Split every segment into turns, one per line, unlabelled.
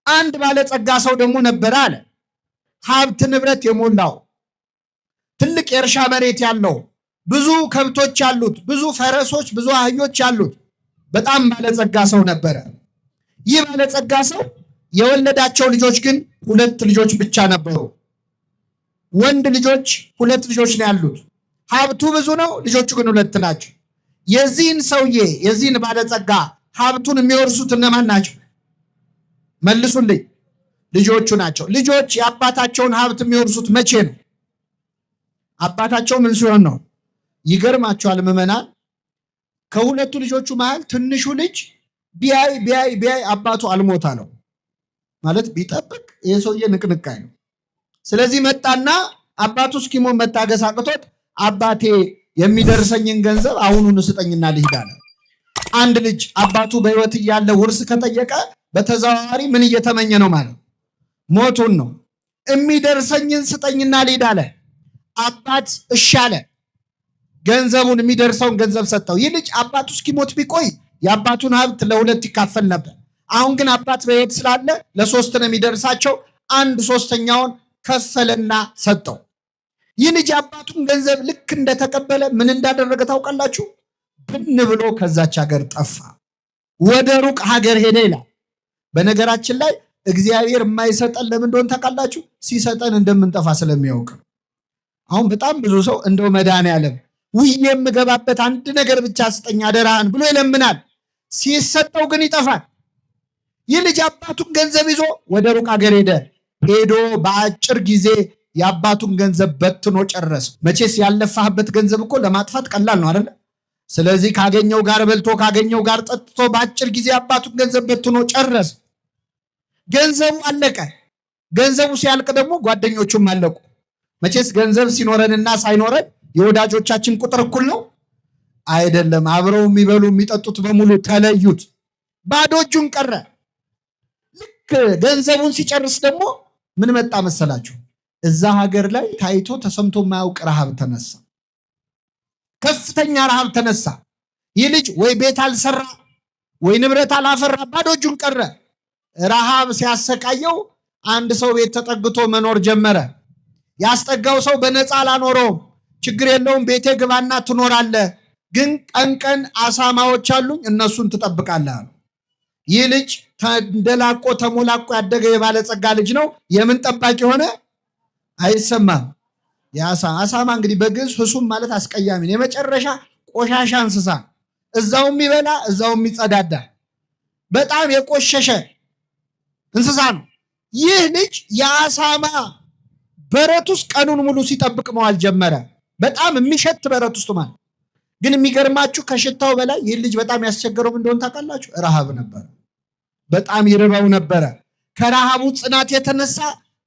አንድ ባለጸጋ ሰው ደግሞ ነበረ አለ። ሀብት ንብረት የሞላው፣ ትልቅ የእርሻ መሬት ያለው፣ ብዙ ከብቶች ያሉት፣ ብዙ ፈረሶች፣ ብዙ አህዮች ያሉት በጣም ባለጸጋ ሰው ነበረ። ይህ ባለጸጋ ሰው የወለዳቸው ልጆች ግን ሁለት ልጆች ብቻ ነበሩ። ወንድ ልጆች ሁለት ልጆች ነው ያሉት። ሀብቱ ብዙ ነው፣ ልጆቹ ግን ሁለት ናቸው። የዚህን ሰውዬ፣ የዚህን ባለጸጋ ሀብቱን የሚወርሱት እነማን ናቸው? መልሱልኝ። ልጆቹ ናቸው። ልጆች የአባታቸውን ሀብት የሚወርሱት መቼ ነው? አባታቸው ምን ሲሆን ነው? ይገርማቸዋል ምዕመናን። ከሁለቱ ልጆቹ መሃል ትንሹ ልጅ ቢያይ ቢያይ ቢያይ አባቱ አልሞት አለው። ማለት ቢጠብቅ ይህ ሰውዬ ንቅንቅ ነው። ስለዚህ መጣና አባቱ እስኪሞት መታገስ አቅቶት አባቴ የሚደርሰኝን ገንዘብ አሁኑን ስጠኝና ልሂድ አለ። አንድ ልጅ አባቱ በሕይወት እያለ ውርስ ከጠየቀ በተዘዋዋሪ ምን እየተመኘ ነው ማለት? ሞቱን ነው። የሚደርሰኝን ስጠኝና ልሂድ አለ። አባት እሺ አለ። ገንዘቡን፣ የሚደርሰውን ገንዘብ ሰጠው። ይህ ልጅ አባቱ እስኪሞት ቢቆይ የአባቱን ሀብት ለሁለት ይካፈል ነበር። አሁን ግን አባት በሕይወት ስላለ ለሶስት ነው የሚደርሳቸው። አንድ ሶስተኛውን ከፈለና ሰጠው። ይህ ልጅ አባቱን ገንዘብ ልክ እንደተቀበለ ምን እንዳደረገ ታውቃላችሁ? ብን ብሎ ከዛች ሀገር ጠፋ፣ ወደ ሩቅ ሀገር ሄደ ይላል። በነገራችን ላይ እግዚአብሔር የማይሰጠን ለምን እንደሆነ ታውቃላችሁ? ሲሰጠን እንደምንጠፋ ስለሚያውቅ ነው። አሁን በጣም ብዙ ሰው እንደው መድኃኒዓለም ውዬ የምገባበት አንድ ነገር ብቻ ስጠኝ አደራህን ብሎ ይለምናል። ሲሰጠው ግን ይጠፋል። ይህ ልጅ አባቱን ገንዘብ ይዞ ወደ ሩቅ ሀገር ሄደ። ሄዶ በአጭር ጊዜ የአባቱን ገንዘብ በትኖ ጨረሰ። መቼስ ያለፋህበት ገንዘብ እኮ ለማጥፋት ቀላል ነው አይደለ? ስለዚህ ካገኘው ጋር በልቶ፣ ካገኘው ጋር ጠጥቶ በአጭር ጊዜ የአባቱን ገንዘብ በትኖ ጨረሰ። ገንዘቡ አለቀ። ገንዘቡ ሲያልቅ ደግሞ ጓደኞቹም አለቁ። መቼስ ገንዘብ ሲኖረንና ሳይኖረን የወዳጆቻችን ቁጥር እኩል ነው አይደለም። አብረው የሚበሉ የሚጠጡት በሙሉ ተለዩት። ባዶ እጁን ቀረ። ልክ ገንዘቡን ሲጨርስ ደግሞ ምን መጣ መሰላችሁ? እዛ ሀገር ላይ ታይቶ ተሰምቶ የማያውቅ ረሃብ ተነሳ። ከፍተኛ ረሃብ ተነሳ። ይህ ልጅ ወይ ቤት አልሰራ ወይ ንብረት አላፈራ፣ ባዶ እጁን ቀረ። ረሃብ ሲያሰቃየው አንድ ሰው ቤት ተጠግቶ መኖር ጀመረ። ያስጠጋው ሰው በነፃ አላኖረውም። ችግር የለውም፣ ቤቴ ግባና ትኖራለህ፣ ግን ቀን ቀን አሳማዎች አሉኝ፣ እነሱን ትጠብቃለህ አሉ። ይህ ልጅ ተንደላቆ ተሞላቆ ያደገ የባለጸጋ ልጅ ነው። የምን ጠባቂ ሆነ? አይሰማም። የአሳማ እንግዲህ በግዕዝ ህሱም ማለት አስቀያሚ ነው። የመጨረሻ ቆሻሻ እንስሳ፣ እዛው የሚበላ እዛው የሚጸዳዳ በጣም የቆሸሸ እንስሳ ነው። ይህ ልጅ የአሳማ በረት ውስጥ ቀኑን ሙሉ ሲጠብቅ መዋል ጀመረ። በጣም የሚሸት በረት ውስጥ ማለት ግን የሚገርማችሁ ከሽታው በላይ ይህ ልጅ በጣም ያስቸገረው እንደሆነ ታውቃላችሁ? ረሃብ ነበረ። በጣም ይርበው ነበረ። ከረሃቡ ጽናት የተነሳ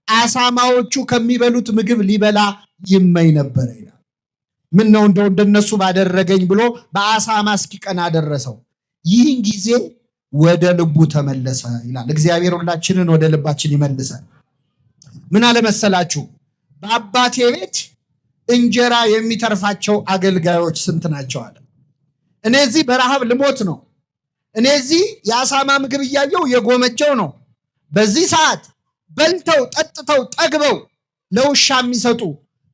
አሳማዎቹ ከሚበሉት ምግብ ሊበላ ይመኝ ነበረ ይላል። ምን ነው እንደው እንደነሱ ባደረገኝ ብሎ በአሳማ እስኪቀና ደረሰው። ይህን ጊዜ ወደ ልቡ ተመለሰ ይላል። እግዚአብሔር ሁላችንን ወደ ልባችን ይመልሰን። ምን አለመሰላችሁ? በአባቴ ቤት እንጀራ የሚተርፋቸው አገልጋዮች ስንት ናቸው አለ። እኔ እዚህ በረሃብ ልሞት ነው። እኔ እዚህ የአሳማ ምግብ እያየው የጎመጀው ነው። በዚህ ሰዓት በልተው ጠጥተው ጠግበው ለውሻ የሚሰጡ፣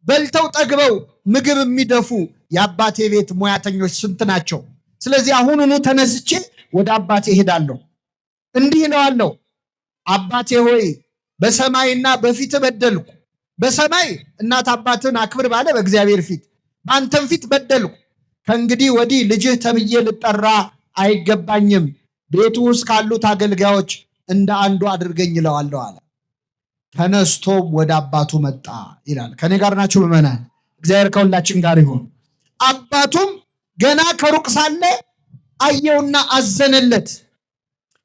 በልተው ጠግበው ምግብ የሚደፉ የአባቴ ቤት ሙያተኞች ስንት ናቸው? ስለዚህ አሁኑኑ ተነስቼ ወደ አባቴ እሄዳለሁ። እንዲህ እለዋለሁ፣ አባቴ ሆይ፣ በሰማይና በፊት በደልኩ። በሰማይ እናት አባትን አክብር ባለ በእግዚአብሔር ፊት፣ በአንተም ፊት በደልኩ። ከእንግዲህ ወዲህ ልጅህ ተብዬ ልጠራ አይገባኝም። ቤቱ ውስጥ ካሉት አገልጋዮች እንደ አንዱ አድርገኝ እለዋለሁ አለ። ተነስቶም ወደ አባቱ መጣ ይላል። ከኔ ጋር ናችሁ ምዕመናን? እግዚአብሔር ከሁላችን ጋር ይሁን። አባቱም ገና ከሩቅ ሳለ አየውና አዘነለት።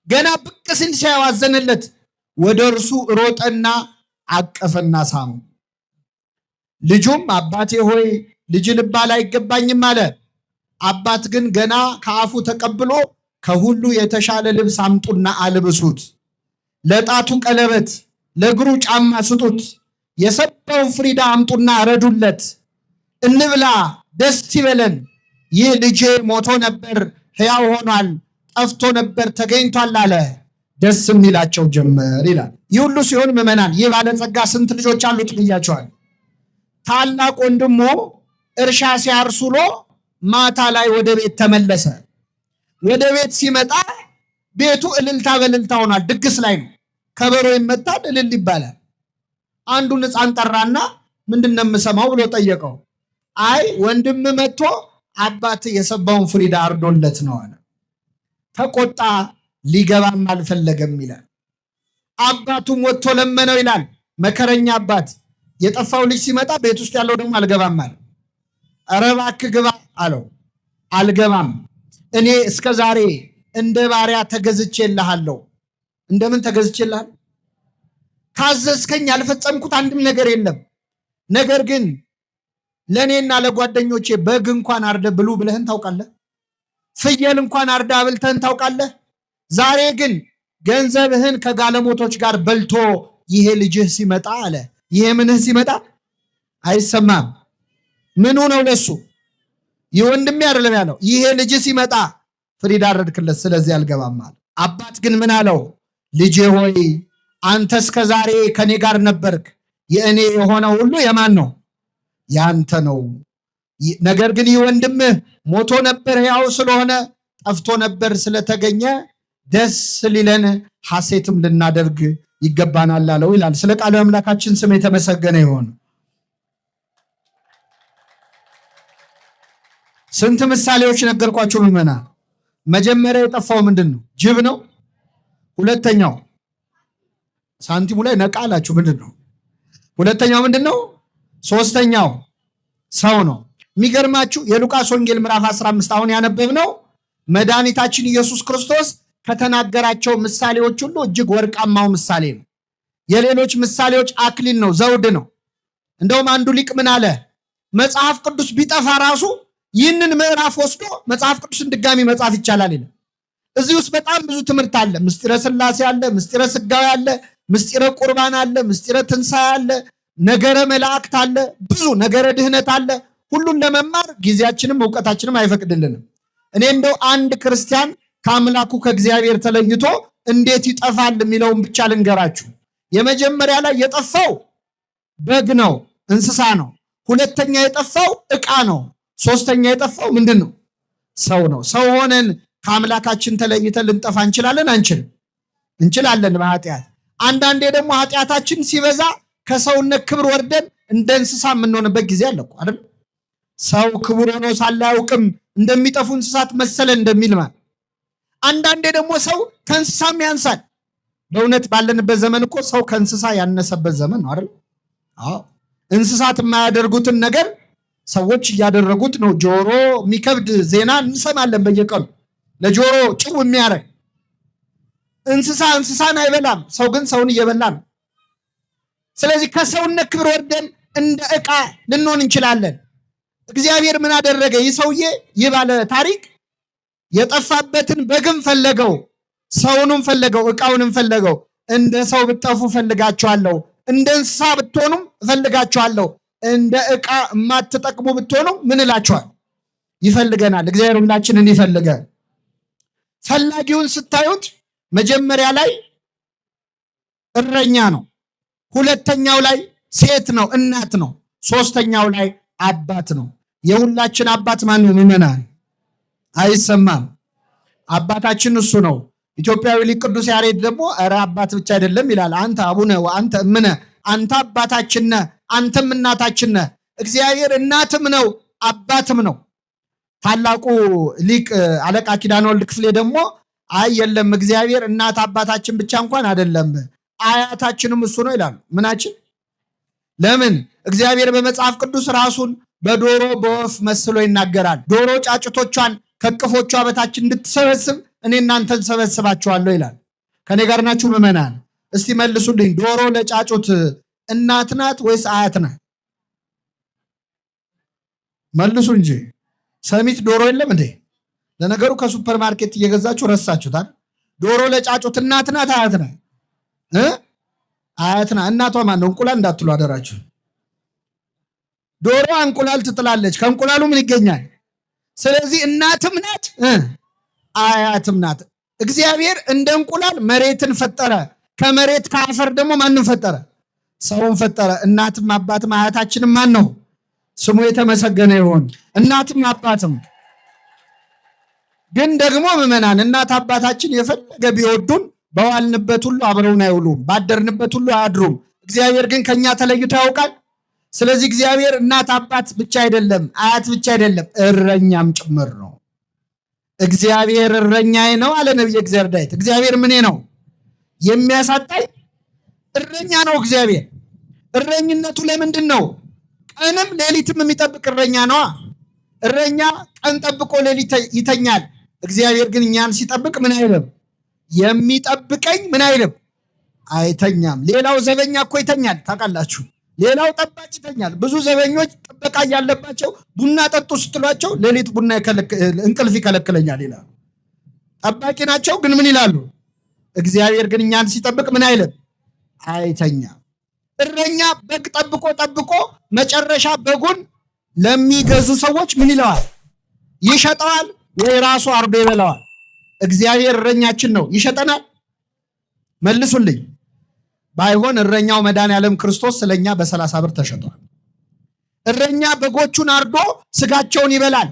ገና ብቅ ሲል ሲያየው አዘነለት። ወደ እርሱ ሮጠና አቀፈና ሳመው። ልጁም አባቴ ሆይ፣ ልጅ ልባል አይገባኝም አለ። አባት ግን ገና ከአፉ ተቀብሎ ከሁሉ የተሻለ ልብስ አምጡና አልብሱት፣ ለጣቱ ቀለበት፣ ለእግሩ ጫማ ስጡት፣ የሰባውን ፍሪዳ አምጡና ረዱለት፣ እንብላ፣ ደስ ይበለን። ይህ ልጄ ሞቶ ነበር፣ ሕያው ሆኗል፣ ጠፍቶ ነበር፣ ተገኝቷል አለ። ደስ የሚላቸው ጀመር ይላል። ይህ ሁሉ ሲሆን ምዕመናን፣ ይህ ባለጸጋ ስንት ልጆች አሉት ብያቸዋል። ታላቅ ወንድሙ እርሻ ሲያርስ ውሎ ማታ ላይ ወደ ቤት ተመለሰ። ወደ ቤት ሲመጣ ቤቱ እልልታ በእልልታ ሆኗል። ድግስ ላይ ነው። ከበሮ ይመታል፣ እልል ይባላል። አንዱን ሕፃን ጠራና ምንድን ነው የምሰማው ብሎ ጠየቀው። አይ ወንድም መጥቶ አባት የሰባውን ፍሪዳ አርዶለት ነው አለ። ተቆጣ፣ ሊገባም አልፈለገም ይላል። አባቱም ወጥቶ ለመነው ይላል። መከረኛ አባት። የጠፋው ልጅ ሲመጣ ቤት ውስጥ ያለው ደግሞ አልገባም አለ። ኧረ እባክህ ግባ አለው። አልገባም፣ እኔ እስከ ዛሬ እንደ ባሪያ ተገዝቼልሃለሁ። እንደምን ተገዝቼልሃለሁ? ካዘዝከኝ ያልፈጸምኩት አንድም ነገር የለም። ነገር ግን ለእኔና ለጓደኞቼ በግ እንኳን አርደ ብሉ ብለህን ታውቃለህ? ፍየል እንኳን አርደ አብልተህን ታውቃለህ? ዛሬ ግን ገንዘብህን ከጋለሞቶች ጋር በልቶ ይሄ ልጅህ ሲመጣ አለ። ይሄ ምንህ ሲመጣ አይሰማም። ምኑ ነው ለሱ? ይህ ወንድሜ አይደለም ያለው። ይሄ ልጅህ ሲመጣ ፍሪዳ አረድክለት፣ ስለዚህ አልገባም አለ። አባት ግን ምን አለው? ልጄ ሆይ አንተ እስከ ዛሬ ከኔ ጋር ነበርክ። የእኔ የሆነ ሁሉ የማን ነው? ያንተ ነው። ነገር ግን ይህ ወንድምህ ሞቶ ነበር ሕያው ስለሆነ፣ ጠፍቶ ነበር ስለተገኘ ደስ ሊለን ሐሴትም ልናደርግ ይገባናል አለው ይላል። ስለ ቃሉ አምላካችን ስም የተመሰገነ ይሁን። ስንት ምሳሌዎች ነገርኳችሁ ምዕመናን። መጀመሪያ የጠፋው ምንድን ነው? ጅብ ነው። ሁለተኛው ሳንቲሙ ላይ ነቃ አላችሁ ምንድን ነው? ሁለተኛው ምንድን ነው? ሶስተኛው ሰው ነው። የሚገርማችሁ የሉቃስ ወንጌል ምዕራፍ 15 አሁን ያነበብነው መድኃኒታችን ኢየሱስ ክርስቶስ ከተናገራቸው ምሳሌዎች ሁሉ እጅግ ወርቃማው ምሳሌ ነው። የሌሎች ምሳሌዎች አክሊል ነው፣ ዘውድ ነው። እንደውም አንዱ ሊቅ ምን አለ? መጽሐፍ ቅዱስ ቢጠፋ ራሱ ይህንን ምዕራፍ ወስዶ መጽሐፍ ቅዱስን ድጋሚ መጻፍ ይቻላል ይላል። እዚህ ውስጥ በጣም ብዙ ትምህርት አለ። ምስጢረ ሥላሴ አለ፣ ምስጢረ ሥጋዌ አለ፣ ምስጢረ ቁርባን አለ፣ ምስጢረ ትንሣኤ አለ፣ ነገረ መላእክት አለ፣ ብዙ ነገረ ድህነት አለ። ሁሉን ለመማር ጊዜያችንም እውቀታችንም አይፈቅድልንም። እኔ እንደው አንድ ክርስቲያን ከአምላኩ ከእግዚአብሔር ተለይቶ እንዴት ይጠፋል የሚለውን ብቻ ልንገራችሁ። የመጀመሪያ ላይ የጠፋው በግ ነው፣ እንስሳ ነው። ሁለተኛ የጠፋው ዕቃ ነው። ሶስተኛ የጠፋው ምንድን ነው? ሰው ነው። ሰው ሆነን ከአምላካችን ተለይተን ልንጠፋ እንችላለን? አንችልም? እንችላለን በኃጢአት። አንዳንዴ ደግሞ ኃጢአታችን ሲበዛ ከሰውነት ክብር ወርደን እንደ እንስሳ የምንሆንበት ጊዜ አለ እኮ አይደል? ሰው ክቡር ሆኖ ሳለ አያውቅም እንደሚጠፉ እንስሳት መሰለ እንደሚል ማለት። አንዳንዴ ደግሞ ሰው ከእንስሳም ያንሳል። በእውነት ባለንበት ዘመን እኮ ሰው ከእንስሳ ያነሰበት ዘመን ነው አይደል? አዎ፣ እንስሳት የማያደርጉትን ነገር ሰዎች እያደረጉት ነው። ጆሮ የሚከብድ ዜና እንሰማለን በየቀኑ፣ ለጆሮ ጭው የሚያደርግ። እንስሳ እንስሳን አይበላም፣ ሰው ግን ሰውን እየበላ ነው። ስለዚህ ከሰውነት ክብር ወርደን እንደ ዕቃ ልንሆን እንችላለን። እግዚአብሔር ምን አደረገ? ይህ ሰውዬ፣ ይህ ባለ ታሪክ የጠፋበትን በግም ፈለገው፣ ሰውንም ፈለገው፣ ዕቃውንም ፈለገው። እንደ ሰው ብትጠፉ እፈልጋችኋለሁ፣ እንደ እንስሳ ብትሆኑም እፈልጋችኋለሁ፣ እንደ ዕቃ የማትጠቅሙ ብትሆኑም ምን እላችኋል? ይፈልገናል። እግዚአብሔር ሁላችንን ይፈልጋል። ፈላጊውን ስታዩት መጀመሪያ ላይ እረኛ ነው። ሁለተኛው ላይ ሴት ነው፣ እናት ነው። ሶስተኛው ላይ አባት ነው። የሁላችን አባት ማን ነው? ምዕመናን አይሰማም። አባታችን እሱ ነው። ኢትዮጵያዊ ሊቅ ቅዱስ ያሬድ ደግሞ ኧረ አባት ብቻ አይደለም ይላል። አንተ አቡነ ወአንተ እምነ፣ አንተ አባታችን ነህ፣ አንተም እናታችን ነህ። እግዚአብሔር እናትም ነው አባትም ነው። ታላቁ ሊቅ አለቃ ኪዳነ ወልድ ክፍሌ ደግሞ አይ የለም እግዚአብሔር እናት አባታችን ብቻ እንኳን አይደለም አያታችንም እሱ ነው ይላሉ። ምናችን? ለምን? እግዚአብሔር በመጽሐፍ ቅዱስ ራሱን በዶሮ በወፍ መስሎ ይናገራል። ዶሮ ጫጭቶቿን ከቅፎቿ በታች እንድትሰበስብ እኔ እናንተን ሰበስባችኋለሁ ይላል። ከኔ ጋር ናችሁ ምዕመናን? እስቲ መልሱልኝ። ዶሮ ለጫጩት እናት ናት ወይስ አያት ናት? መልሱ እንጂ። ሰሚት ዶሮ የለም እንዴ? ለነገሩ ከሱፐር ማርኬት እየገዛችሁ ረሳችሁታል። ዶሮ ለጫጩት እናት ናት አያት ናት? አያት ናት። እናቷ ማን ነው? እንቁላል እንዳትሉ አደራችሁ። ዶሮ እንቁላል ትጥላለች። ከእንቁላሉ ምን ይገኛል? ስለዚህ እናትም ናት አያትም ናት። እግዚአብሔር እንደ እንቁላል መሬትን ፈጠረ። ከመሬት ከአፈር ደግሞ ማንን ፈጠረ? ሰውን ፈጠረ። እናትም አባትም አያታችንም ማን ነው? ስሙ የተመሰገነ ይሁን። እናትም አባትም ግን ደግሞ ምዕመናን እናት አባታችን የፈለገ ቢወዱን በዋልንበት ሁሉ አብረውን አይውሉም፣ ባደርንበት ሁሉ አያድሩም። እግዚአብሔር ግን ከኛ ተለይቶ ያውቃል። ስለዚህ እግዚአብሔር እናት አባት ብቻ አይደለም፣ አያት ብቻ አይደለም፣ እረኛም ጭምር ነው። እግዚአብሔር እረኛዬ ነው አለ ነቢየ እግዚአብሔር ዳዊት። እግዚአብሔር ምኔ ነው የሚያሳጣኝ? እረኛ ነው እግዚአብሔር። እረኝነቱ ለምንድን ነው? ቀንም ሌሊትም የሚጠብቅ እረኛ ነዋ። እረኛ ቀን ጠብቆ ሌሊት ይተኛል። እግዚአብሔር ግን እኛን ሲጠብቅ ምን አይልም? የሚጠብቀኝ ምን አይልም? አይተኛም። ሌላው ዘበኛ እኮ ይተኛል፣ ታውቃላችሁ። ሌላው ጠባቂ ይተኛል። ብዙ ዘበኞች ጥበቃ እያለባቸው ቡና ጠጡ ስትሏቸው ሌሊት ቡና እንቅልፍ ይከለክለኛል ይላሉ። ጠባቂ ናቸው ግን ምን ይላሉ? እግዚአብሔር ግን እኛን ሲጠብቅ ምን አይልም? አይተኛም። እረኛ በግ ጠብቆ ጠብቆ መጨረሻ በጉን ለሚገዙ ሰዎች ምን ይለዋል? ይሸጠዋል ወይ ራሱ አርዶ ይበላዋል። እግዚአብሔር እረኛችን ነው። ይሸጠናል? መልሱልኝ። ባይሆን እረኛው መድኃኔዓለም ክርስቶስ ስለኛ በ30 ብር ተሸጧል። እረኛ በጎቹን አርዶ ስጋቸውን ይበላል።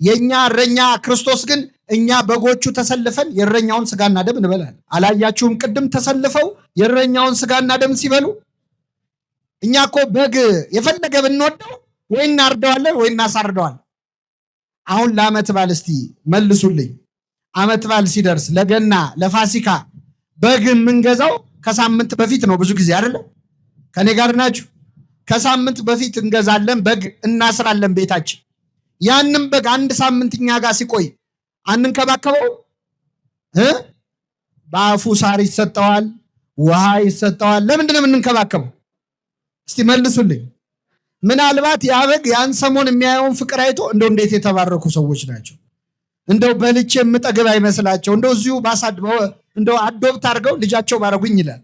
የኛ እረኛ ክርስቶስ ግን እኛ በጎቹ ተሰልፈን የእረኛውን ስጋና ደም እንበላለን። አላያችሁም? ቅድም ተሰልፈው የእረኛውን ስጋና ደም ሲበሉ። እኛ እኮ በግ የፈለገ ብንወደው ወይ እናርደዋለን ወይ እናሳርደዋለን። አሁን ለዓመት በዓል እስቲ መልሱልኝ። ዓመት በዓል ሲደርስ ለገና ለፋሲካ በግ የምንገዛው ከሳምንት በፊት ነው ብዙ ጊዜ አይደለ? ከኔ ጋር ናችሁ? ከሳምንት በፊት እንገዛለን፣ በግ እናስራለን ቤታችን። ያንም በግ አንድ ሳምንት እኛ ጋር ሲቆይ አንንከባከበው እ በአፉ ሳር ይሰጠዋል፣ ውሃ ይሰጠዋል። ለምንድን ነው የምንንከባከበው? እስቲ መልሱልኝ። ምናልባት ያ በግ ያን ሰሞን የሚያየውን ፍቅር አይቶ እንደው እንዴት የተባረኩ ሰዎች ናቸው፣ እንደው በልቼ የምጠግብ አይመስላቸው፣ እንደው እዚሁ ባሳድ እንደው adopt አድርገው ልጃቸው ባረጉኝ ይላል።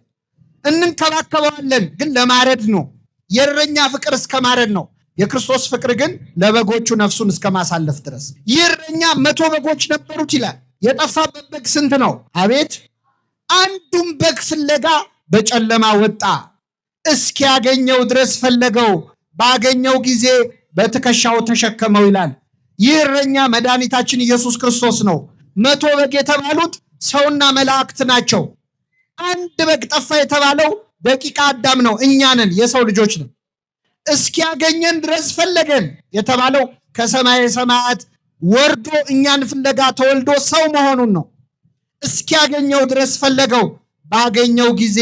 እንንከባከበዋለን፣ ግን ለማረድ ነው። የእረኛ ፍቅር እስከ ማረድ ነው። የክርስቶስ ፍቅር ግን ለበጎቹ ነፍሱን እስከ ማሳለፍ ድረስ። ይህ እረኛ 100 በጎች ነበሩት ይላል። የጠፋበት በግ ስንት ነው? አቤት! አንዱን በግ ፍለጋ በጨለማ ወጣ። እስኪያገኘው ድረስ ፈለገው። ባገኘው ጊዜ በትከሻው ተሸከመው ይላል። ይህ እረኛ መድኃኒታችን ኢየሱስ ክርስቶስ ነው። 100 በግ የተባሉት ሰውና መላእክት ናቸው። አንድ በግ ጠፋ የተባለው ደቂቀ አዳም ነው። እኛ ነን፣ የሰው ልጆች ነን። እስኪያገኘን ድረስ ፈለገን የተባለው ከሰማየ ሰማያት ወርዶ እኛን ፍለጋ ተወልዶ ሰው መሆኑን ነው። እስኪያገኘው ድረስ ፈለገው። ባገኘው ጊዜ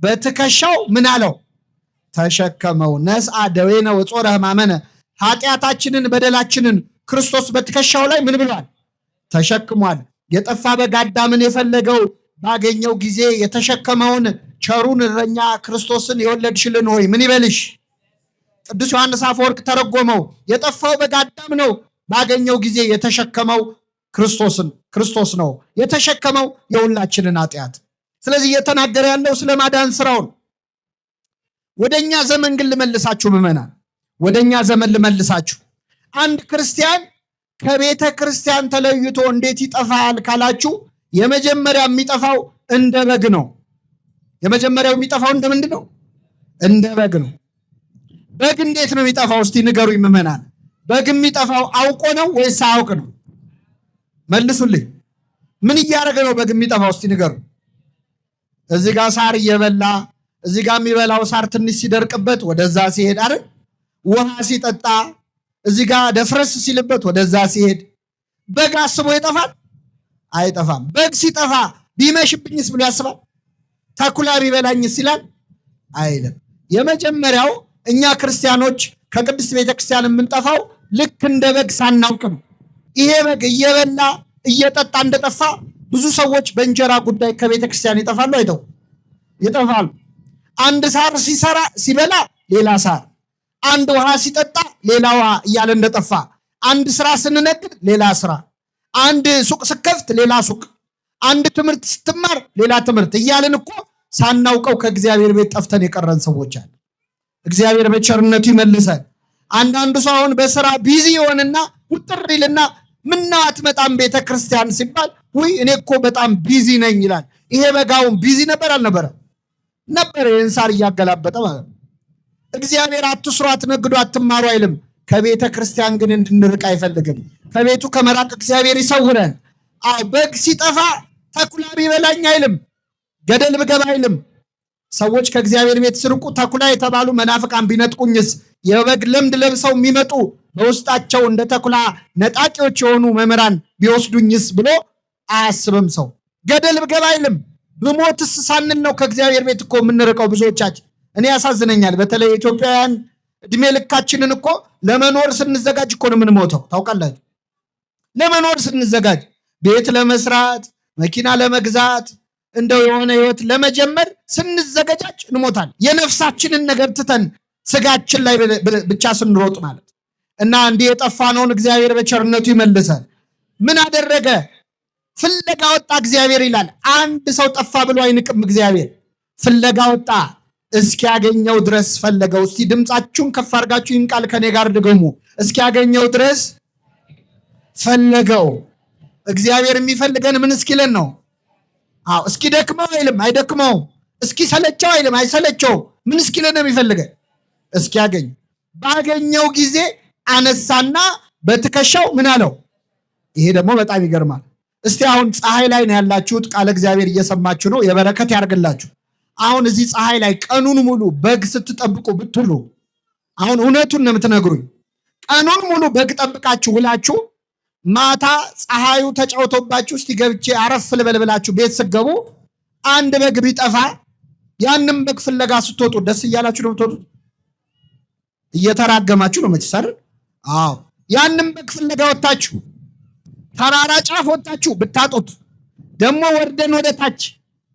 በትከሻው ምን አለው? ተሸከመው። ነስአ ደዌነ ወጾረ ሕማመነ፣ ኃጢአታችንን በደላችንን ክርስቶስ በትከሻው ላይ ምን ብሏል? ተሸክሟል። የጠፋ በግ አዳምን የፈለገው ባገኘው ጊዜ የተሸከመውን ቸሩን እረኛ ክርስቶስን የወለድሽልን ሆይ ምን ይበልሽ? ቅዱስ ዮሐንስ አፈወርቅ ተረጎመው። የጠፋው በግ አዳም ነው። ባገኘው ጊዜ የተሸከመው ክርስቶስን ክርስቶስ ነው። የተሸከመው የሁላችንን ኃጢአት። ስለዚህ እየተናገረ ያለው ስለ ማዳን ስራውን። ወደኛ ዘመን ግን ልመልሳችሁ ምዕመናን፣ ወደኛ ዘመን ልመልሳችሁ። አንድ ክርስቲያን ከቤተ ክርስቲያን ተለይቶ እንዴት ይጠፋል ካላችሁ፣ የመጀመሪያ የሚጠፋው እንደ በግ ነው። የመጀመሪያው የሚጠፋው እንደ ምንድን ነው? እንደ በግ ነው። በግ እንዴት ነው የሚጠፋው? እስቲ ንገሩኝ ምዕመናን። በግ የሚጠፋው አውቆ ነው ወይስ አያውቅ ነው? መልሱልኝ። ምን እያደረገ ነው በግ የሚጠፋው? እስቲ ንገሩ። እዚህ ጋር ሳር እየበላ እዚህ ጋር የሚበላው ሳር ትንሽ ሲደርቅበት ወደዛ ሲሄድ አይደል? ውሃ ሲጠጣ እዚህ ጋር ደፍረስ ሲልበት ወደዛ ሲሄድ፣ በግ አስቦ ይጠፋል? አይጠፋም። በግ ሲጠፋ ቢመሽብኝስ ብሎ ያስባል? ተኩላ ቢበላኝስ ይላል? አይልም። የመጀመሪያው እኛ ክርስቲያኖች ከቅድስት ቤተክርስቲያን የምንጠፋው ልክ እንደ በግ ሳናውቅ ነው። ይሄ በግ እየበላ እየጠጣ እንደጠፋ ብዙ ሰዎች በእንጀራ ጉዳይ ከቤተ ክርስቲያን ይጠፋሉ። አይተው ይጠፋሉ። አንድ ሳር ሲሰራ ሲበላ ሌላ ሳር፣ አንድ ውሃ ሲጠጣ ሌላ ውሃ እያለ እንደጠፋ፣ አንድ ስራ ስንነግድ ሌላ ስራ፣ አንድ ሱቅ ስከፍት ሌላ ሱቅ፣ አንድ ትምህርት ስትማር ሌላ ትምህርት እያልን እኮ ሳናውቀው ከእግዚአብሔር ቤት ጠፍተን የቀረን ሰዎች አለ። እግዚአብሔር በቸርነቱ ይመልሰን። አንዳንዱ ሰው አሁን በስራ busy ይሆንና ውጥር ይልና ምነው አትመጣም ቤተ ክርስቲያን ሲባል ውይ እኔ እኮ በጣም busy ነኝ ይላል። ይሄ በጋውን busy ነበር አልነበረ? ነበር። ይህን ሳር እያገላበጠ ማለት ነው። እግዚአብሔር አትስሩ፣ አትነግዱ፣ አትማሩ አይልም። ከቤተ ክርስቲያን ግን እንድንርቅ አይፈልግም። ከቤቱ ከመራቅ እግዚአብሔር ይሰውረን። አዎ በግ ሲጠፋ ተኩላ ቢበላኝ አይልም፣ ገደል ብገባ አይልም። ሰዎች ከእግዚአብሔር ቤት ስርቁ ተኩላ የተባሉ መናፍቃን ቢነጥቁኝስ፣ የበግ ለምድ ለብሰው የሚመጡ በውስጣቸው እንደ ተኩላ ነጣቂዎች የሆኑ መምህራን ቢወስዱኝስ ብሎ አያስብም። ሰው ገደል ብገባ አይልም። ብሞትስ ሳንል ነው ከእግዚአብሔር ቤት እኮ የምንርቀው ብዙዎቻችን። እኔ ያሳዝነኛል። በተለይ ኢትዮጵያውያን እድሜ ልካችንን እኮ ለመኖር ስንዘጋጅ እኮ ነው የምንሞተው። ታውቃላችሁ? ለመኖር ስንዘጋጅ ቤት ለመስራት፣ መኪና ለመግዛት፣ እንደው የሆነ ህይወት ለመጀመር ስንዘገጃጅ እንሞታል። የነፍሳችንን ነገር ትተን ስጋችን ላይ ብቻ ስንሮጥ ማለት እና እንዲህ የጠፋነውን እግዚአብሔር በቸርነቱ ይመልሳል። ምን አደረገ? ፍለጋ ወጣ እግዚአብሔር ይላል። አንድ ሰው ጠፋ ብሎ አይንቅም እግዚአብሔር። ፍለጋ ወጣ፣ እስኪያገኘው ድረስ ፈለገው። እስቲ ድምፃችሁን ከፍ አድርጋችሁ ይህን ቃል ከኔ ጋር ድገሙ። እስኪያገኘው ድረስ ፈለገው። እግዚአብሔር የሚፈልገን ምን እስኪለን ነው? አዎ እስኪደክመው አይልም፣ አይደክመውም። እስኪሰለቸው አይልም፣ አይሰለቸውም። ምን እስኪለን ነው የሚፈልገን? እስኪያገኝ። ባገኘው ጊዜ አነሳና በትከሻው ምን አለው? ይሄ ደግሞ በጣም ይገርማል። እስቲ አሁን ፀሐይ ላይ ነው ያላችሁት፣ ቃለ እግዚአብሔር እየሰማችሁ ነው። የበረከት ያርግላችሁ። አሁን እዚህ ፀሐይ ላይ ቀኑን ሙሉ በግ ስትጠብቁ ብትሉ፣ አሁን እውነቱን ነው የምትነግሩኝ። ቀኑን ሙሉ በግ ጠብቃችሁ ውላችሁ ማታ ፀሐዩ ተጫውቶባችሁ እስቲ ገብቼ አረፍ ልበል ብላችሁ ቤት ስትገቡ አንድ በግ ቢጠፋ ያንም በግ ፍለጋ ስትወጡ ደስ እያላችሁ ነው የምትወጡት? እየተራገማችሁ ነው መቼስ አይደል? አዎ። ያንም በግ ፍለጋ ወጣችሁ ተራራ ጫፍ ወጣችሁ ብታጡት፣ ደግሞ ወርደን ወደ ታች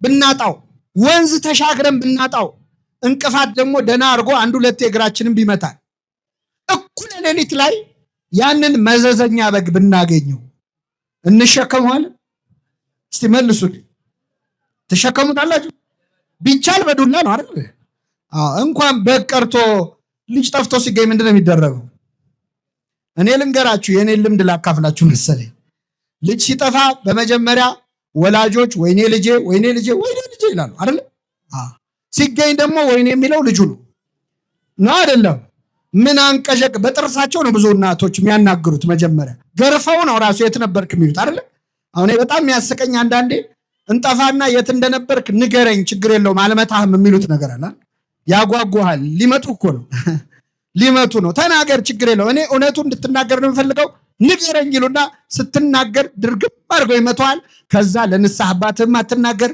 ብናጣው፣ ወንዝ ተሻግረን ብናጣው፣ እንቅፋት ደግሞ ደህና አድርጎ አንድ ሁለት እግራችንን ቢመታል፣ እኩለ ሌሊት ላይ ያንን መዘዘኛ በግ ብናገኘው እንሸከመዋለን? እስቲ መልሱልኝ። ትሸከሙታላችሁ? ቢቻል በዱላ ነው አይደል? አዎ። እንኳን በግ ቀርቶ ልጅ ጠፍቶ ሲገኝ ምንድን ነው የሚደረገው? እኔ ልንገራችሁ፣ የእኔን ልምድ ላካፍላችሁ መሰለኝ። ልጅ ሲጠፋ በመጀመሪያ ወላጆች ወይኔ ልጄ፣ ወይኔ ልጄ፣ ወይኔ ልጄ ይላሉ አይደል? ሲገኝ ደግሞ ወይኔ የሚለው ልጁ ነው ነው አይደለም? ምን አንቀዠቅ በጥርሳቸው ነው ብዙ እናቶች የሚያናግሩት። መጀመሪያ ገርፈው ነው ራሱ የት ነበርክ የሚሉት አይደለ? አሁን በጣም የሚያስቀኝ አንዳንዴ እንጠፋና የት እንደነበርክ ንገረኝ፣ ችግር የለውም አልመታህም የሚሉት ነገር አለ። ያጓጓሃል። ሊመጡ እኮ ነው፣ ሊመቱ ነው። ተናገር፣ ችግር የለውም እኔ እውነቱ እንድትናገር ነው የምፈልገው፣ ንገረኝ ይሉና ስትናገር ድርግም አድርገው ይመተዋል። ከዛ ለንስሐ አባትህም አትናገር፣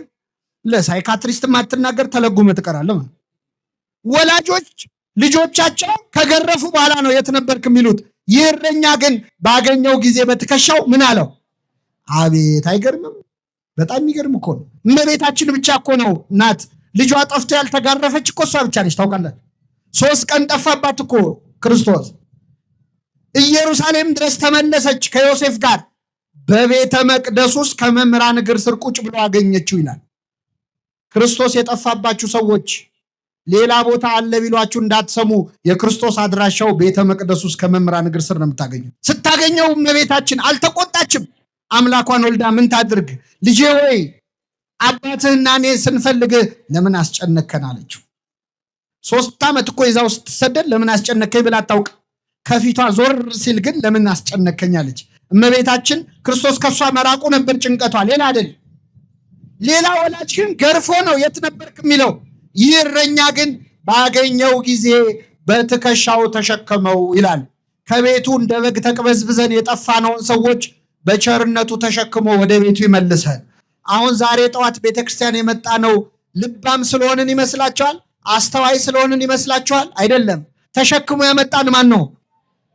ለሳይካትሪስትም አትናገር፣ ተለጉመህ ትቀራለህ። ወላጆች ልጆቻቸው ከገረፉ በኋላ ነው የት ነበርክ የሚሉት። ይህ እረኛ ግን ባገኘው ጊዜ በትከሻው ምን አለው? አቤት አይገርምም? በጣም የሚገርም እኮ ነው። እመቤታችን ብቻ እኮ ነው ናት ልጇ ጠፍቶ ያልተጋረፈች እኮ እሷ ብቻ ነች። ታውቃላችሁ? 3 ቀን ጠፋባት እኮ ክርስቶስ። ኢየሩሳሌም ድረስ ተመለሰች ከዮሴፍ ጋር። በቤተ መቅደስ ውስጥ ከመምህራን እግር ስር ቁጭ ብሎ አገኘችው ይላል። ክርስቶስ የጠፋባችሁ ሰዎች ሌላ ቦታ አለ ቢሏችሁ እንዳትሰሙ። የክርስቶስ አድራሻው ቤተ መቅደስ ውስጥ ከመምህራን እግር ስር ነው የምታገኘው። ስታገኘው እመቤታችን አልተቆጣችም። አምላኳን ወልዳ ምን ታድርግ? ልጄ ሆይ አባትህና እኔ ስንፈልግህ ለምን አስጨነከን አለችው። 3 ዓመት እኮ ይዛው ስትሰደድ ለምን አስጨነከኝ ብላ አታውቅ። ከፊቷ ዞር ሲል ግን ለምን አስጨነከኝ አለች። እመቤታችን ክርስቶስ ከሷ መራቁ ነበር ጭንቀቷ፣ ሌላ አይደል። ሌላ ወላጅ ግን ገርፎ ነው የት ነበርክ የሚለው። ይህ እረኛ ግን ባገኘው ጊዜ በትከሻው ተሸከመው ይላል። ከቤቱ እንደ በግ ተቅበዝብዘን የጠፋነውን ሰዎች በቸርነቱ ተሸክሞ ወደ ቤቱ ይመልሰን። አሁን ዛሬ ጠዋት ቤተክርስቲያን የመጣ ነው ልባም ስለሆንን ይመስላችኋል? አስተዋይ ስለሆንን ይመስላችኋል? አይደለም። ተሸክሞ ያመጣን ማን ነው?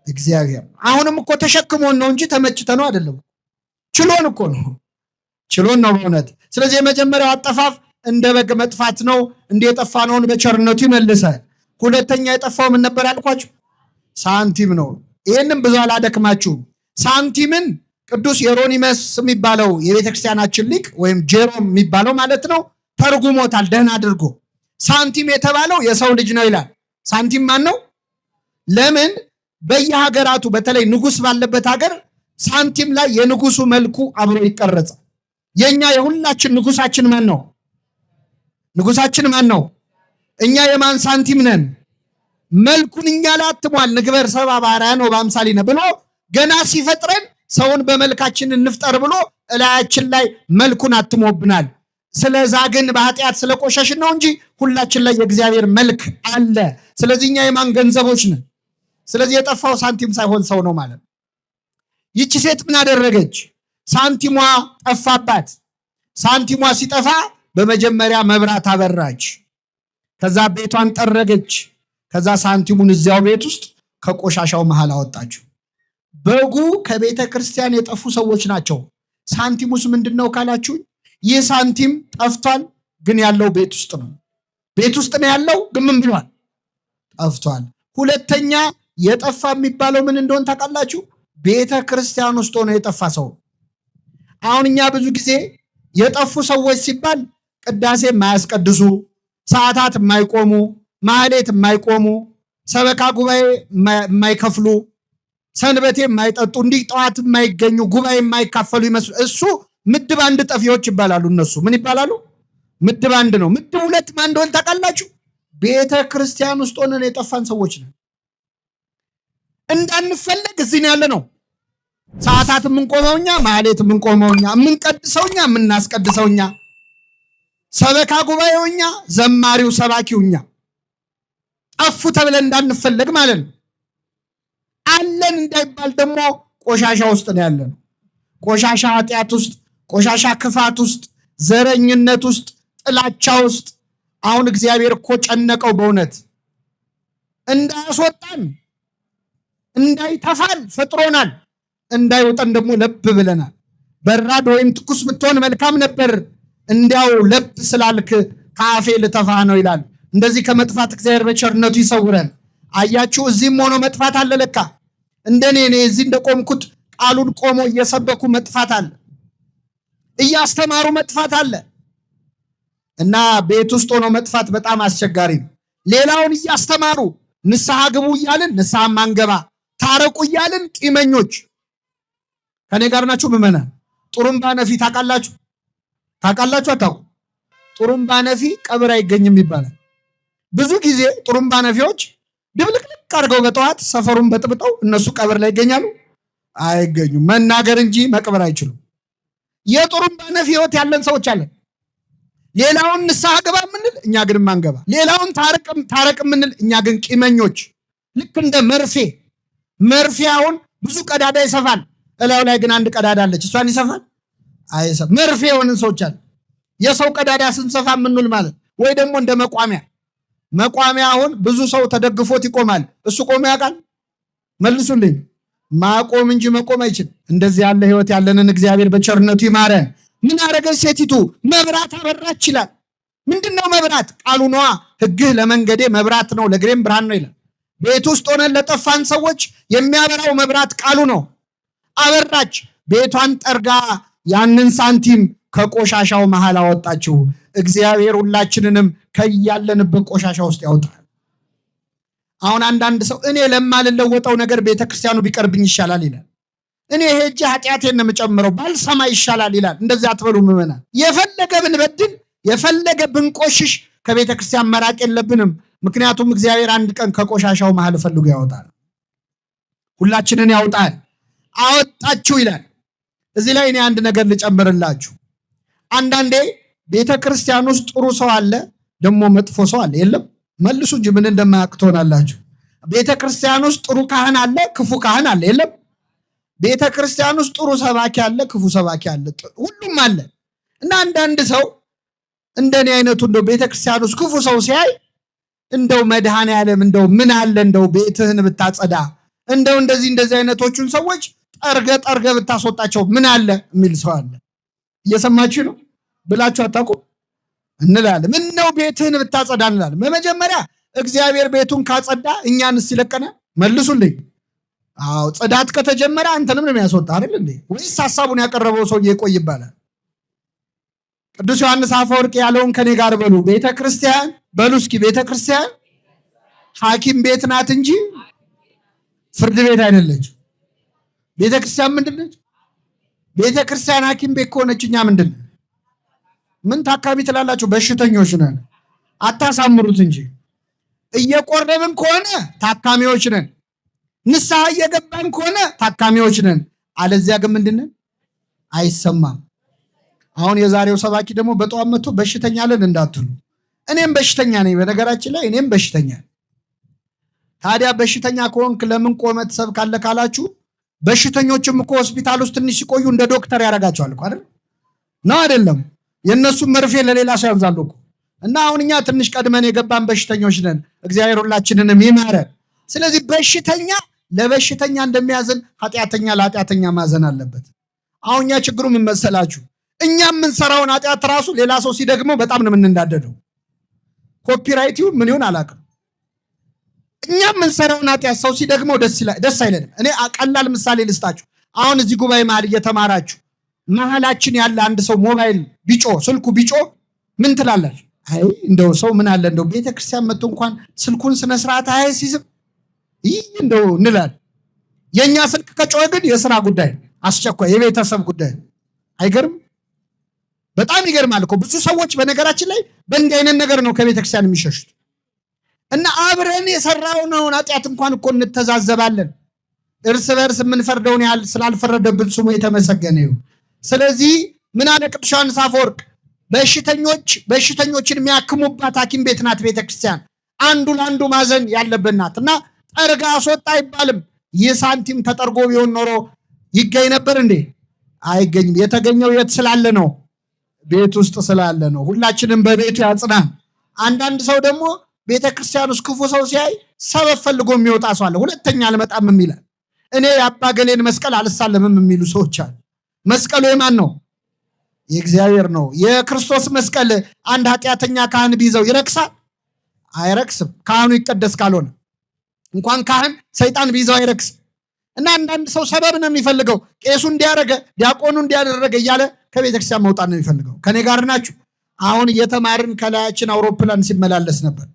እግዚአብሔር። አሁንም እኮ ተሸክሞን ነው እንጂ ተመችተነው አይደለም። ችሎን እኮ ነው፣ ችሎን ነው በእውነት። ስለዚህ የመጀመሪያው አጠፋፍ እንደ በግ መጥፋት ነው። እንደ የጠፋነውን በቸርነቱ ይመልሳል። ሁለተኛ የጠፋው ምን ነበር ያልኳችሁ? ሳንቲም ነው። ይህንም ብዙ አላደክማችሁም። ሳንቲምን ቅዱስ የሮኒመስ የሚባለው የቤተክርስቲያናችን ሊቅ ወይም ጄሮም የሚባለው ማለት ነው ተርጉሞታል ደህና አድርጎ። ሳንቲም የተባለው የሰው ልጅ ነው ይላል። ሳንቲም ማን ነው? ለምን በየሀገራቱ በተለይ ንጉስ ባለበት ሀገር ሳንቲም ላይ የንጉሱ መልኩ አብሮ ይቀረጻል። የኛ የሁላችን ንጉሳችን ማን ነው? ንጉሳችን ማን ነው? እኛ የማን ሳንቲም ነን? መልኩን እኛ ላይ አትሟል። ንግበር ሰብአ በአርአያነ ወበአምሳሊነ ብሎ ገና ሲፈጥረን ሰውን በመልካችን እንፍጠር ብሎ እላያችን ላይ መልኩን አትሞብናል። ስለዛ ግን በኃጢአት ስለቆሸሽን ነው እንጂ ሁላችን ላይ የእግዚአብሔር መልክ አለ። ስለዚህ እኛ የማን ገንዘቦች ነን? ስለዚህ የጠፋው ሳንቲም ሳይሆን ሰው ነው ማለት ነው። ይቺ ሴት ምን አደረገች? ሳንቲሟ ጠፋባት። ሳንቲሟ ሲጠፋ በመጀመሪያ መብራት አበራች። ከዛ ቤቷን ጠረገች። ከዛ ሳንቲሙን እዚያው ቤት ውስጥ ከቆሻሻው መሃል አወጣችው። በጉ ከቤተ ክርስቲያን የጠፉ ሰዎች ናቸው። ሳንቲሙስ ምንድን ነው ካላችሁ፣ ይህ ሳንቲም ጠፍቷል፣ ግን ያለው ቤት ውስጥ ነው። ቤት ውስጥ ነው ያለው፣ ግን ምን ብሏል? ጠፍቷል። ሁለተኛ የጠፋ የሚባለው ምን እንደሆን ታውቃላችሁ? ቤተ ክርስቲያን ውስጥ ሆኖ የጠፋ ሰው። አሁን እኛ ብዙ ጊዜ የጠፉ ሰዎች ሲባል ቅዳሴ የማያስቀድሱ፣ ሰዓታት የማይቆሙ፣ ማህሌት የማይቆሙ፣ ሰበካ ጉባኤ የማይከፍሉ፣ ሰንበቴ የማይጠጡ፣ እንዲህ ጠዋት የማይገኙ፣ ጉባኤ የማይካፈሉ ይመስሉ እሱ ምድብ አንድ ጠፊዎች ይባላሉ። እነሱ ምን ይባላሉ? ምድብ አንድ ነው። ምድብ ሁለት ማን እንደሆነ ታውቃላችሁ? ቤተ ክርስቲያን ውስጥ ሆነን የጠፋን ሰዎች ነን። እንዳንፈለግ እዚህ ነው ያለ ነው። ሰዓታት የምንቆመው እኛ፣ ማህሌት የምንቆመው እኛ፣ የምንቀድሰው እኛ፣ የምናስቀድሰው እኛ፣ ሰበካ ጉባኤው እኛ፣ ዘማሪው ሰባኪው እኛ። ጠፉ ተብለን እንዳንፈለግ ማለት ነው። አለን እንዳይባል ደግሞ ቆሻሻ ውስጥ ነው ያለ ነው። ቆሻሻ ኃጢአት ውስጥ፣ ቆሻሻ ክፋት ውስጥ፣ ዘረኝነት ውስጥ፣ ጥላቻ ውስጥ። አሁን እግዚአብሔር እኮ ጨነቀው በእውነት እንዳያስወጣን እንዳይተፋን ፈጥሮናል። እንዳይወጣን ደግሞ ለብ ብለናል። በራድ ወይም ትኩስ ብትሆን መልካም ነበር፣ እንዲያው ለብ ስላልክ ከአፌ ልተፋ ነው ይላል። እንደዚህ ከመጥፋት እግዚአብሔር በቸርነቱ ይሰውረን። አያችሁ፣ እዚህም ሆኖ መጥፋት አለ ለካ። እንደኔ እኔ እዚህ እንደቆምኩት ቃሉን ቆሞ እየሰበኩ መጥፋት አለ፣ እያስተማሩ መጥፋት አለ። እና ቤት ውስጥ ሆኖ መጥፋት በጣም አስቸጋሪ ነው። ሌላውን እያስተማሩ ንስሐ ግቡ እያልን ንስሐ ማንገባ፣ ታረቁ እያልን ቂመኞች። ከኔ ጋር ናችሁ ምዕመናን? ጥሩምባ ነፊ ታውቃላችሁ? ታውቃላችሁ? አታውቁ? ጥሩምባ ነፊ ቀብር አይገኝም ይባላል። ብዙ ጊዜ ጥሩምባ ነፊዎች ድብልቅልቅ አድርገው በጠዋት ሰፈሩን በጥብጠው እነሱ ቀብር ላይ ይገኛሉ? አይገኙም። መናገር እንጂ መቅበር አይችሉም። የጥሩምባ ነፊ ህይወት ያለን ሰዎች አለን። ሌላውን ንስሐ ግባ የምንል እኛ ግን ማንገባ፣ ሌላውን ታረቅ የምንል እኛ ግን ቂመኞች። ልክ እንደ መርፌ መርፌ አሁን ብዙ ቀዳዳ ይሰፋል። እላዩ ላይ ግን አንድ ቀዳዳ አለች። እሷን ይሰፋል አይሰፋም። መርፌ የሆንን ሰዎች አለ። የሰው ቀዳዳ ስንሰፋ የምንውል ማለት ወይ ደግሞ እንደ መቋሚያ መቋሚያ አሁን ብዙ ሰው ተደግፎት ይቆማል። እሱ ቆሞ ያውቃል? መልሱልኝ። ማቆም እንጂ መቆም አይችልም። እንደዚህ ያለ ህይወት ያለንን እግዚአብሔር በቸርነቱ ይማረን። ምን አረገች ሴቲቱ? መብራት አበራች ይላል። ምንድን ነው መብራት? ቃሉ ነዋ። ሕግህ ለመንገዴ መብራት ነው ለእግሬም ብርሃን ነው ይላል። ቤት ውስጥ ሆነን ለጠፋን ሰዎች የሚያበራው መብራት ቃሉ ነው። አበራች። ቤቷን ጠርጋ ያንን ሳንቲም ከቆሻሻው መሃል አወጣችው። እግዚአብሔር ሁላችንንም ከያለንበት ቆሻሻ ውስጥ ያውጣል። አሁን አንዳንድ ሰው እኔ ለማልለወጠው ነገር ቤተክርስቲያኑ ቢቀርብኝ ይሻላል ይላል። እኔ ሄጄ ኃጢአቴን ነው የምጨምረው ባልሰማ ይሻላል ይላል። እንደዚህ አትበሉ ምዕመናን። የፈለገ ብንበድል የፈለገ ብንቆሽሽ ከቤተ ክርስቲያን መራቅ የለብንም። ምክንያቱም እግዚአብሔር አንድ ቀን ከቆሻሻው መሃል ፈልጎ ያወጣል። ሁላችንን ያውጣል። አወጣችሁ ይላል። እዚህ ላይ እኔ አንድ ነገር ልጨምርላችሁ። አንዳንዴ ቤተ ክርስቲያን ውስጥ ጥሩ ሰው አለ፣ ደግሞ መጥፎ ሰው አለ። የለም መልሱ እንጂ ምን እንደማያውቅ ትሆናላችሁ። ቤተ ክርስቲያን ውስጥ ጥሩ ካህን አለ፣ ክፉ ካህን አለ። የለም ቤተ ክርስቲያን ውስጥ ጥሩ ሰባኪ አለ፣ ክፉ ሰባኪ አለ፣ ሁሉም አለ። እና አንዳንድ ሰው እንደኔ አይነቱ እንደው ቤተ ክርስቲያን ውስጥ ክፉ ሰው ሲያይ እንደው መድኃኔዓለም እንደው ምን አለ እንደው ቤትህን ብታጸዳ እንደው እንደዚህ እንደዚህ አይነቶቹን ሰዎች ጠርገ ጠርገ ብታስወጣቸው ምን አለ የሚል ሰው አለ። እየሰማችሁ ነው ብላችሁ አታውቁም? እንላለን። ምን ነው ቤትህን ብታጸዳ እንላለን። በመጀመሪያ እግዚአብሔር ቤቱን ካጸዳ እኛንስ ይለቀናል? መልሱልኝ። አዎ ጽዳት ከተጀመረ አንተንም ነው የሚያስወጣ አይደል እንዴ? ወይስ ሐሳቡን ያቀረበው ሰውዬ ይቆይ ይባላል? ቅዱስ ዮሐንስ አፈወርቅ ያለውን ከኔ ጋር በሉ። ቤተ ክርስቲያን በሉ እስኪ፣ ቤተ ክርስቲያን ሐኪም ቤት ናት እንጂ ፍርድ ቤት አይደለች። ቤተ ክርስቲያን ምንድን ነች? ቤተ ክርስቲያን ሐኪም ቤት ከሆነች እኛ ምንድን ምን ታካሚ ትላላችሁ? በሽተኞች ነን። አታሳምሩት እንጂ እየቆረብን ከሆነ ታካሚዎች ነን። ንስሐ እየገባን ከሆነ ታካሚዎች ነን። አለዚያ ግን ምንድን አይሰማም። አሁን የዛሬው ሰባኪ ደግሞ በጠዋት መጥቶ በሽተኛ አለን እንዳትሉ። እኔም በሽተኛ ነኝ። በነገራችን ላይ እኔም በሽተኛ። ታዲያ በሽተኛ ከሆንክ ለምን ቆመህ ትሰብካለህ ካላችሁ፣ በሽተኞችም እኮ ሆስፒታል ውስጥ ትንሽ ሲቆዩ እንደ ዶክተር ያደርጋቸዋል እኮ፣ አይደል? ነው አይደለም? የእነሱም መርፌ ለሌላ ሰው ያዛሉ እኮ። እና አሁን እኛ ትንሽ ቀድመን የገባን በሽተኞች ነን። እግዚአብሔር ሁላችንንም ይማረን። ስለዚህ በሽተኛ ለበሽተኛ እንደሚያዝን ኃጢአተኛ ለኃጢአተኛ ማዘን አለበት። አሁን እኛ ችግሩ ምን መሰላችሁ? እኛ የምንሰራውን ኃጢአት ራሱ ሌላ ሰው ሲደግመው በጣም ነው የምንናደደው። Copyright ይሁን ምን ይሁን አላውቅም። እኛ የምንሰራውን ኃጢአት ሰው ሲደግመው ደስ አይለንም። እኔ ቀላል ምሳሌ ልስጣችሁ። አሁን እዚህ ጉባኤ መሀል እየተማራችሁ መሀላችን ያለ አንድ ሰው ሞባይል ቢጮህ፣ ስልኩ ቢጮህ ምን ትላላችሁ? አይ እንደው ሰው ምን አለ እንደው ቤተክርስቲያን መጥቶ እንኳን ስልኩን ስነ ስርዓት አያስይዝም፣ ይህ እንደው እንላለን። የእኛ ስልክ ከጮኸ ግን የስራ ጉዳይ፣ አስቸኳይ የቤተሰብ ጉዳይ። አይገርም? በጣም ይገርማል እኮ። ብዙ ሰዎች በነገራችን ላይ በእንዲህ አይነት ነገር ነው ከቤተክርስቲያን የሚሸሹት። እና አብረን የሰራነውን ኃጢአት እንኳን እኮ እንተዛዘባለን። እርስ በእርስ የምንፈርደውን ያህል ስላልፈረደብን ስሙ የተመሰገነ ይሁን። ስለዚህ ምን አለ ቅዱስ ዮሐንስ አፈወርቅ? በሽተኞች በሽተኞችን የሚያክሙባት ሐኪም ቤት ናት ቤተክርስቲያን። አንዱ ለአንዱ ማዘን ያለብን ናት። እና ጠርጋ አስወጣ አይባልም። ይህ ሳንቲም ተጠርጎ ቢሆን ኖሮ ይገኝ ነበር እንዴ? አይገኝም። የተገኘው የት ስላለ ነው? ቤት ውስጥ ስላለ ነው። ሁላችንም በቤቱ ያጽናን። አንዳንድ ሰው ደግሞ ቤተክርስቲያን ውስጥ ክፉ ሰው ሲያይ ሰበብ ፈልጎ የሚወጣ ሰው አለ። ሁለተኛ አልመጣም የሚላል። እኔ የአባ ገሌን መስቀል አልሳለምም የሚሉ ሰዎች አሉ። መስቀሉ የማን ነው? የእግዚአብሔር ነው። የክርስቶስ መስቀል አንድ ኃጢአተኛ ካህን ቢይዘው ይረክሳል? አይረክስም። ካህኑ ይቀደስ ካልሆነ እንኳን ካህን ሰይጣን ቢይዘው አይረክስም። እና አንዳንድ ሰው ሰበብ ነው የሚፈልገው። ቄሱ እንዲያረገ፣ ዲያቆኑ እንዲያደረገ እያለ ከቤተክርስቲያን መውጣት ነው የሚፈልገው። ከኔ ጋር ናችሁ? አሁን እየተማርን ከላያችን አውሮፕላን ሲመላለስ ነበር።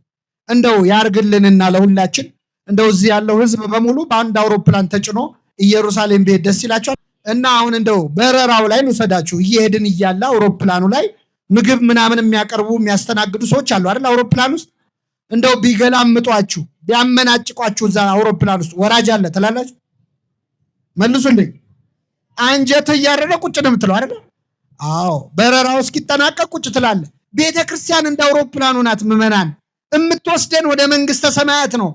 እንደው ያርግልንና ለሁላችን እንደው እዚህ ያለው ሕዝብ በሙሉ በአንድ አውሮፕላን ተጭኖ ኢየሩሳሌም ቢሄድ ደስ ይላቸዋል። እና አሁን እንደው በረራው ላይ ልውሰዳችሁ። እየሄድን እያለ አውሮፕላኑ ላይ ምግብ ምናምን የሚያቀርቡ፣ የሚያስተናግዱ ሰዎች አሉ አይደል? አውሮፕላን ውስጥ እንደው ቢገላምጧችሁ፣ ቢያመናጭቋችሁ እዛ አውሮፕላን ውስጥ ወራጅ አለ ትላላችሁ? መልሱልኝ። አንጀት እያረረ ቁጭ ነው የምትለው አይደል? አዎ፣ በረራው እስኪጠናቀቅ ቁጭ ትላለህ። ቤተ ክርስቲያን እንደ አውሮፕላኑ ናት። ምዕመናን፣ የምትወስደን ወደ መንግስተ ሰማያት ነው።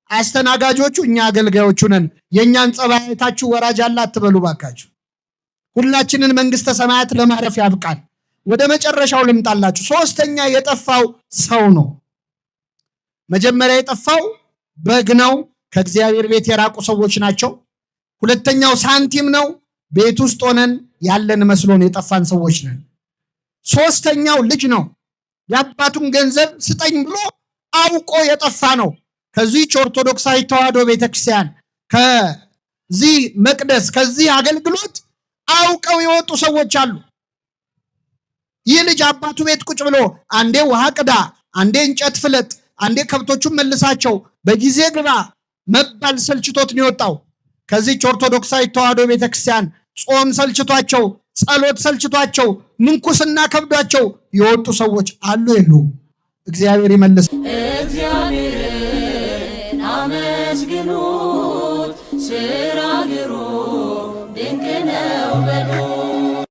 አስተናጋጆቹ እኛ አገልጋዮቹ ነን። የእኛን ጸባይ አይታችሁ ወራጅ አለ አትበሉ ባካችሁ። ሁላችንን መንግስተ ሰማያት ለማረፍ ያብቃል። ወደ መጨረሻው ልምጣላችሁ። ሶስተኛ የጠፋው ሰው ነው። መጀመሪያ የጠፋው በግ ነው። ከእግዚአብሔር ቤት የራቁ ሰዎች ናቸው። ሁለተኛው ሳንቲም ነው። ቤት ውስጥ ሆነን ያለን መስሎን የጠፋን ሰዎች ነን። ሶስተኛው ልጅ ነው። የአባቱን ገንዘብ ስጠኝ ብሎ አውቆ የጠፋ ነው። ከዚህች ኦርቶዶክሳዊ ተዋሕዶ ቤተክርስቲያን፣ ከዚህ መቅደስ፣ ከዚህ አገልግሎት አውቀው የወጡ ሰዎች አሉ። ይህ ልጅ አባቱ ቤት ቁጭ ብሎ አንዴ ውሃ ቅዳ፣ አንዴ እንጨት ፍለጥ፣ አንዴ ከብቶቹን መልሳቸው፣ በጊዜ ግባ መባል ሰልችቶት ነው የወጣው። ከዚህች ኦርቶዶክሳዊ ተዋሕዶ ቤተክርስቲያን ጾም ሰልችቷቸው፣ ጸሎት ሰልችቷቸው፣ ምንኩስና ከብዷቸው የወጡ ሰዎች አሉ የሉም? እግዚአብሔር ይመልስ።